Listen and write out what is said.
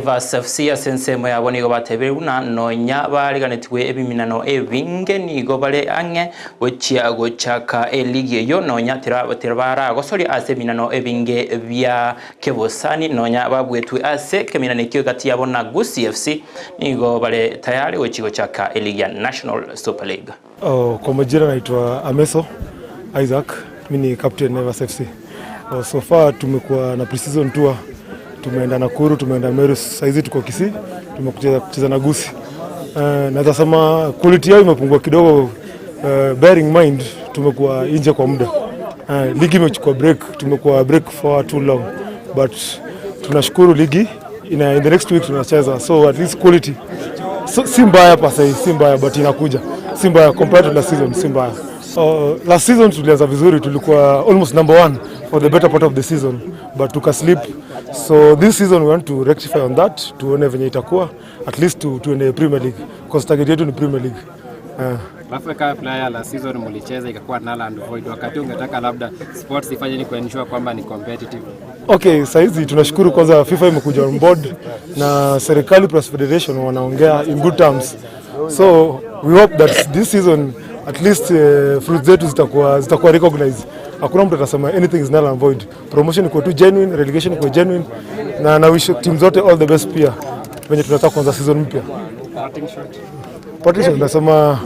Naivas FC ase ensemo yabo nigo batebire buna nonya bariganetiwe ebiminano ebinge nigo bare ang'e gochia gochaka eligi eyo nonya tira baragosoria ase eminano ebinge bia kebosani nonya babwetwe ase keminano ekio gati yabo na Gusii FC nigo bare tayari gochi gochaka eligi ya National Super League. Oh, kwa majina naitwa Ameso Isaac, mimi ni captain Naivas FC. Oh, so far tumekuwa na pre-season tour, tumeenda Nakuru, tumeenda Meru, saizi tuko Kisii, tumekuja kucheza na Gusii. Naweza sema quality yao imepungua kidogo, bearing mind tumekuwa nje kwa muda. Ligi imechukua break, tumekuwa break for too long, but tunashukuru ligi in the next week tunacheza, so at least quality, so, si mbaya pa sahii, si mbaya, but inakuja, si mbaya compared to last season, si mbaya. Last season tulianza vizuri, tulikuwa almost number one for the better part of the season, but tukaslip. So this season we want to rectify on that, tuone venye itakuwa, at least tuende Premier League because target yetu ni Premier League. Alafu kama player, last season mlicheza ikakuwa null and void, wakati ungetaka labda sports ifanye ni kuensure kwamba ni competitive? Okay, saizi tunashukuru kwanza FIFA imekuja on board na serikali plus federation wanaongea in good terms. So we hope that this season at least fruits zetu zitakuwa recognized. Hakuna mtu atasema anything is null and void. Promotion iko tu genuine, relegation iko genuine na wish team zote all the best pia venye tunataka kuanza season mpya. Parting shot. Patricia, tunasema